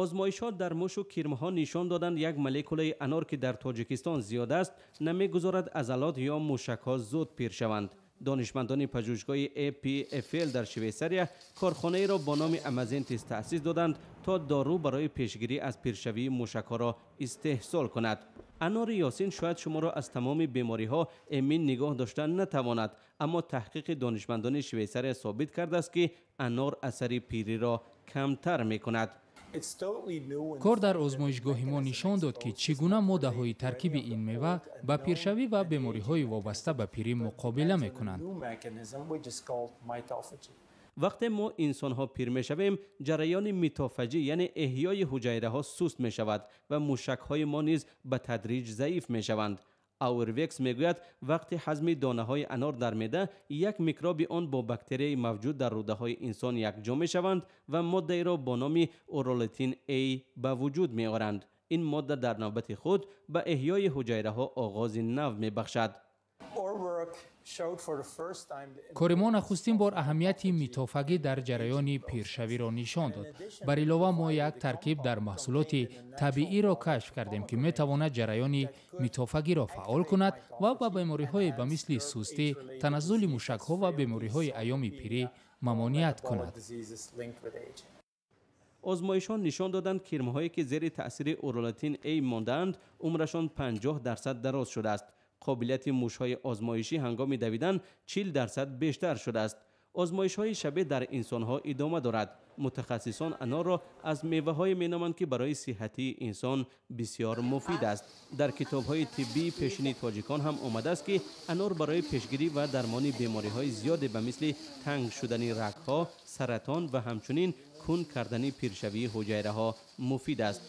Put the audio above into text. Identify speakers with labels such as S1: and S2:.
S1: Озмоишҳо дар мушу кирмҳо нишон доданд, як молекулаи анор, ки дар Тоҷикистон зиёд аст, намегузорад азалот ё мушакҳо зуд пир шаванд. Донишмандони пажӯҳишгоҳи EPFL дар Швейтсария корхонаеро бо номи Амазентис таъсис доданд, то дору барои пешгирӣ аз пиршавии мушакҳоро истеҳсол кунад. Анори Ёсин шояд шуморо аз тамоми бемориҳо эмин нигоҳ дошта натавонад, аммо таҳқиқи донишмандони Швейтсария собит кардааст, ки анор асари пириро камтар мекунад.
S2: Кор дар озмоишгоҳи мо нишон дод, ки чӣ гуна моддаҳои таркиби ин мева ба пиршавӣ ва бемориҳои вобаста ба пирӣ муқобила мекунанд.
S1: Вақте мо инсонҳо пир мешавем, ҷараёни митофаҷӣ, яъне эҳёи ҳуҷайраҳо, суст мешавад ва мушакҳои мо низ ба тадриҷ заиф мешаванд. Ауэрвекс мегӯяд, вақти ҳазми донаҳои анор дар меъда як микроби он бо бактерияи мавҷуд дар рӯдаҳои инсон якҷо мешаванд ва моддаеро бо номи уролитин А ба вуҷуд меоранд. Ин модда дар навбати худ ба эҳёи ҳуҷайраҳо оғози нав мебахшад.
S2: Кори мо нахустин бор аҳамияти митофагӣ дар ҷараёни пиршавиро нишон дод. Бар илова, мо як таркиб дар маҳсулоти табииро кашф кардем, ки метавонад ҷараёни митофагиро фаъол кунад ва ба бемориҳое ба мисли сустӣ, таназзули мушакҳо ва бемориҳои айёми пирӣ мамоният кунад.
S1: Озмоишҳо нишон доданд, кирмҳое, ки зери таъсири уролитин А мондаанд, умрашон 50% дароз шудааст. Қобилияти мушҳои озмоишӣ ҳангоми давидан 40% бештар шудааст. Озмоишҳои шабеҳ дар инсонҳо идома дорад. Мутахассисон анорро аз меваҳое меноманд, ки барои сиҳатии инсон бисёр муфид аст. Дар китобҳои тиббии пешини тоҷикон ҳам омадааст, ки анор барои пешгирӣ ва дармони бемориҳои зиёде ба мисли танг шудани рагҳо, саратон ва ҳамчунин кунд кардани пиршавии ҳуҷайраҳо муфид аст.